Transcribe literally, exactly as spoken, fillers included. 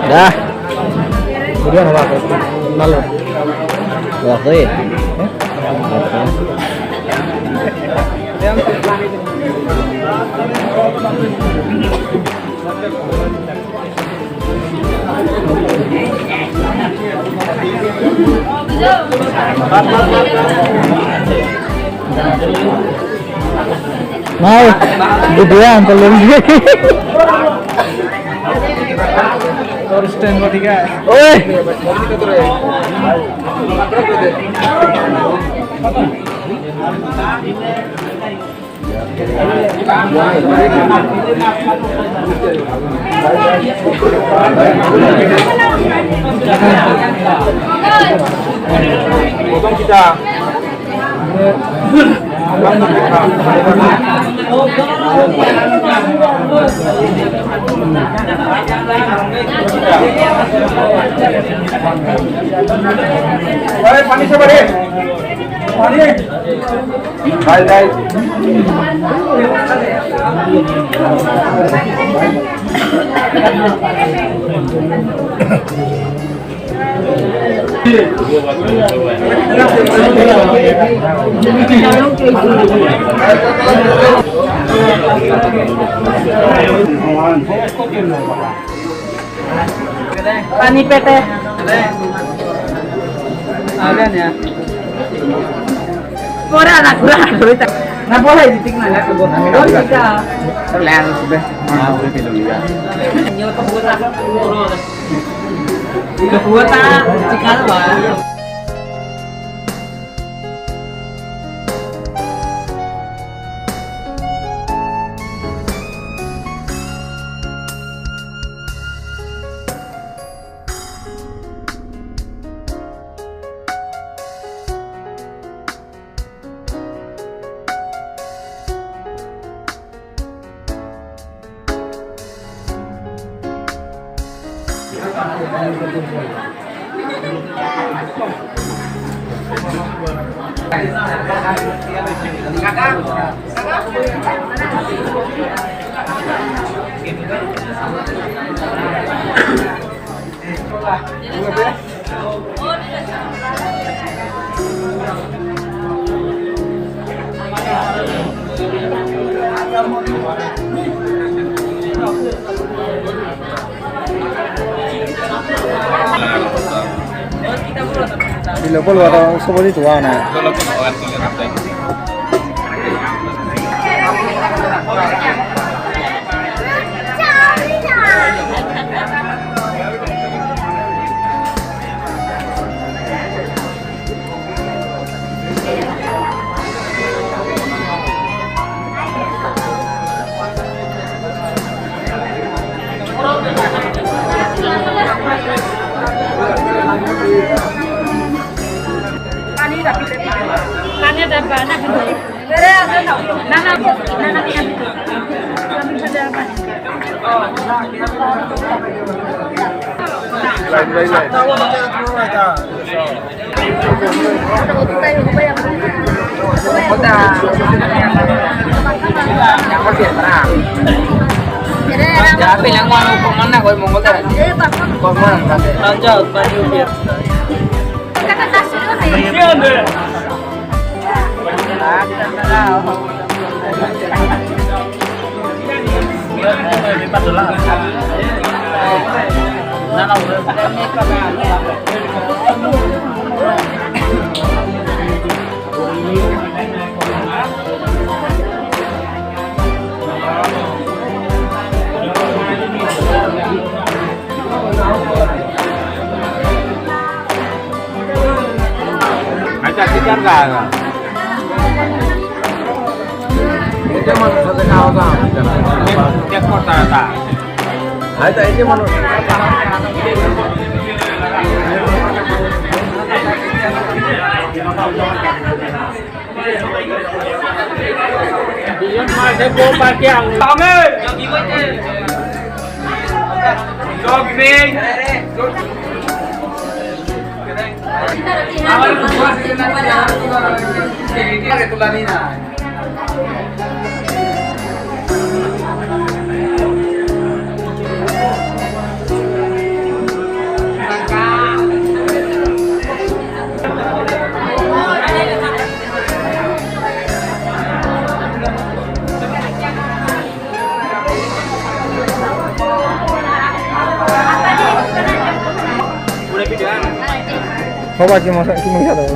Dah. Kemudian apa? Malu. Waktu ya? Mau, dibilang belum. Terus dan ketiga. Oi. अरे, पानी से भरे। पानी। पानी पेटे। आ गया ना। Pura na, pura na, pura na. Na, pura, hindi tingnan na, pura. Pura na. Pura na. Pura na. Pura na. Pura na. Bilo polo ata sobo di tuwa na. Acha, kichar ka? Ite manu sa te kaho ka? Check korta rehta. Acha, ite manu. বাবা, কি মজা, কি মজা দাও।